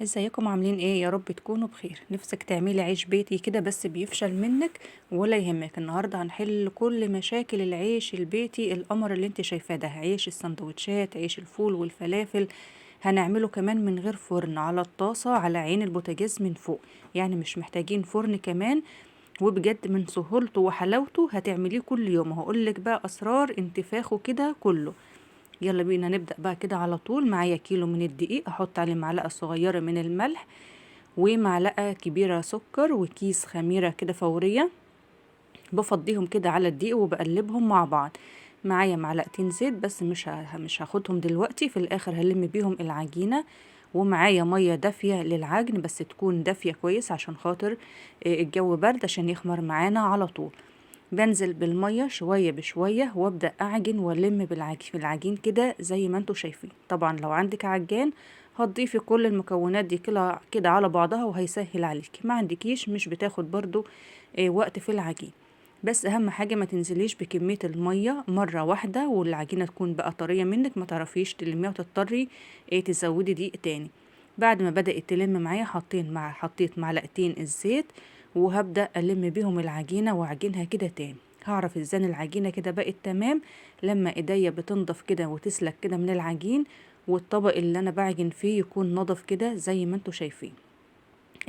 ازيكم عاملين ايه؟ يا رب تكونوا بخير. نفسك تعملي عيش بيتي كده بس بيفشل منك؟ ولا يهمك، النهارده هنحل كل مشاكل العيش البيتي القمر اللي انت شايفاه ده، عيش السندوتشات، عيش الفول والفلافل. هنعمله كمان من غير فرن، على الطاسه على عين البوتاجاز من فوق، يعني مش محتاجين فرن كمان. وبجد من سهولته وحلاوته هتعمليه كل يوم. هقولك بقى اسرار انتفاخه كده كله. يلا بينا نبدأ بقى كده على طول. معايا كيلو من الدقيق، احط عليه معلقة صغيرة من الملح ومعلقة كبيرة سكر وكيس خميرة كده فورية. بفضيهم كده على الدقيق وبقلبهم مع بعض. معايا معلقتين زيت بس مش هاخدهم دلوقتي، في الاخر هلم بيهم العجينة. ومعايا مية دافية للعجن، بس تكون دافية كويس عشان خاطر الجو برد، عشان يخمر معانا على طول. بنزل بالمية شوية بشوية وابدأ اعجن والم بالعجين كده زي ما انتوا شايفين. طبعا لو عندك عجان هتضيفي كل المكونات دي كده على بعضها وهيسهل عليك. ما عندكيش مش بتاخد برضو وقت في العجين، بس اهم حاجة ما تنزليش بكمية المية مرة واحدة والعجينة تكون بقى طرية منك ما تعرفيش تلميها وتضطري تزودي دقيق تاني. بعد ما بدأت تلم معايا حطيت معلقتين الزيت وهبدأ ألم بيهم العجينة وأعجنها كده تاني. هعرف ازاي العجينة كده بقت تمام؟ لما ايديا بتنضف كده وتسلك كده من العجين، والطبق اللي انا بعجن فيه يكون نضف كده زي ما انتوا شايفين.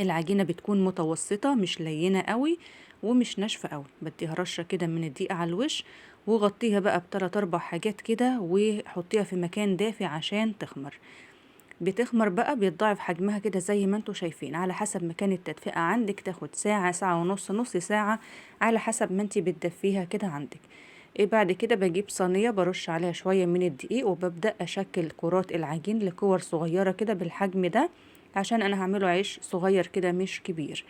العجينة بتكون متوسطة، مش لينة قوي ومش ناشفة قوي. بديها رشة كده من الدقيق على الوش وغطيها بقى بتلات اربع حاجات كده وحطيها في مكان دافي عشان تخمر. بتخمر بقى بيتضاعف حجمها كده زي ما انتوا شايفين، على حسب مكان التدفئة عندك، تاخد ساعة، ساعة ونص، نص ساعة، على حسب ما انتي بتدفيها كده عندك. بعد كده بجيب صينية برش عليها شوية من الدقيق وببدأ اشكل كرات العجين لكور صغيرة كده بالحجم ده، عشان انا هعمله عيش صغير كده مش كبير.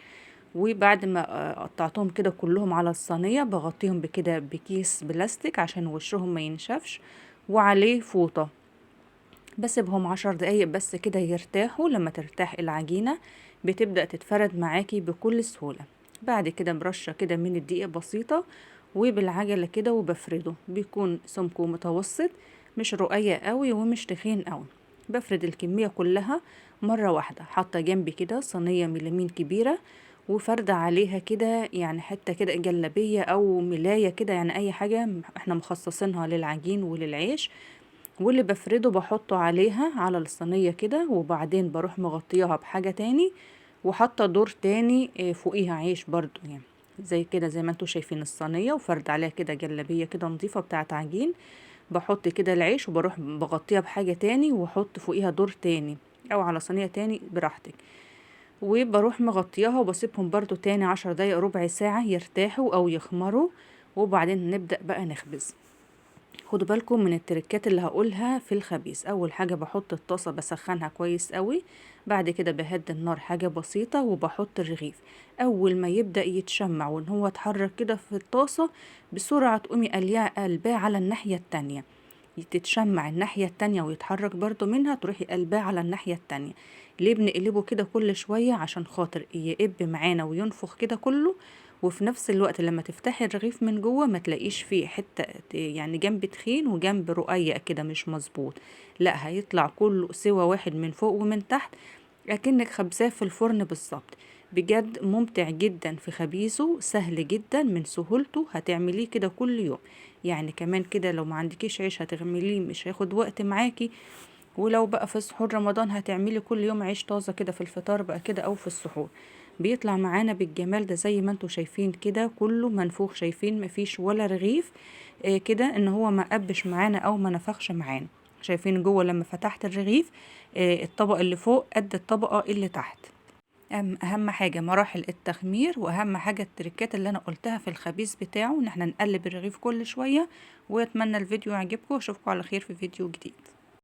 وبعد ما قطعتهم كده كلهم على الصينية بغطيهم بكده بكيس بلاستيك عشان وشهم ما ينشفش، وعليه فوطة. بسيبهم 10 دقايق بس كده يرتاحوا. لما ترتاح العجينة بتبدأ تتفرد معاكي بكل سهولة. بعد كده برشة كده من الدقيق بسيطة وبالعجلة كده وبفرده، بيكون سمكه متوسط، مش رقيق قوي ومش تخين قوي. بفرد الكمية كلها مرة واحدة. حاطة جنبي كده صينية ميلامين كبيرة وفرد عليها كده يعني حتة كده جلابية أو ملاية كده، يعني أي حاجة احنا مخصصينها للعجين وللعيش، واللي بفرده بحطه عليها على الصينية كده. وبعدين بروح مغطياها بحاجة تاني وحاطة دور تاني فوقيها عيش برضو، يعني زي كده زي ما انتوا شايفين الصينية، وفرد عليها كده جلابية كده نظيفة بتاعت عجين. بحط كده العيش وبروح بغطيها بحاجة تاني واحط فوقيها دور تاني او على صينية تاني براحتك، وبروح مغطياها وبسيبهم برضو تاني 10 دقايق ربع ساعة يرتاحوا او يخمروا. وبعدين نبدأ بقى نخبز. خدوا بالكم من التركات اللي هقولها في الخبيز. اول حاجة بحط الطاسة بسخنها كويس قوي، بعد كده بهدي النار حاجة بسيطة وبحط الرغيف. اول ما يبدأ يتشمع وان هو اتحرك كده في الطاسة بسرعة تقومي قلباه على الناحية التانية، تتشمع الناحية التانية ويتحرك برضو منها، تروحي قلباه على الناحية التانية. ليه بنقلبه كده كل شوية؟ عشان خاطر يقب معانا وينفخ كده كله، وفي نفس الوقت لما تفتحي الرغيف من جوه ما تلاقيش فيه حتة يعني جنب تخين وجنب رقيق كده مش مظبوط، لا هيطلع كله سوا واحد من فوق ومن تحت، اكنك خبزاه في الفرن بالظبط. بجد ممتع جدا في خبيزه، سهل جدا من سهولته، هتعمليه كده كل يوم. يعني كمان كده لو ما عندكيش عيش هتعمليه مش هياخد وقت معاكي، ولو بقى في سحور رمضان هتعملي كل يوم عيش طازة كده في الفطار بقى كده او في السحور، بيطلع معانا بالجمال ده زي ما انتوا شايفين كده، كله منفوخ، شايفين مفيش ولا رغيف كده ان هو ما قبش معانا او ما نفخش معانا. شايفين جوه لما فتحت الرغيف الطبق اللي فوق قد الطبقة اللي تحت. اهم حاجة مراحل التخمير، واهم حاجة التركات اللي انا قلتها في الخبيز بتاعه، ان احنا نقلب الرغيف كل شوية. واتمنى الفيديو يعجبكم، واشوفكم على خير في فيديو جديد.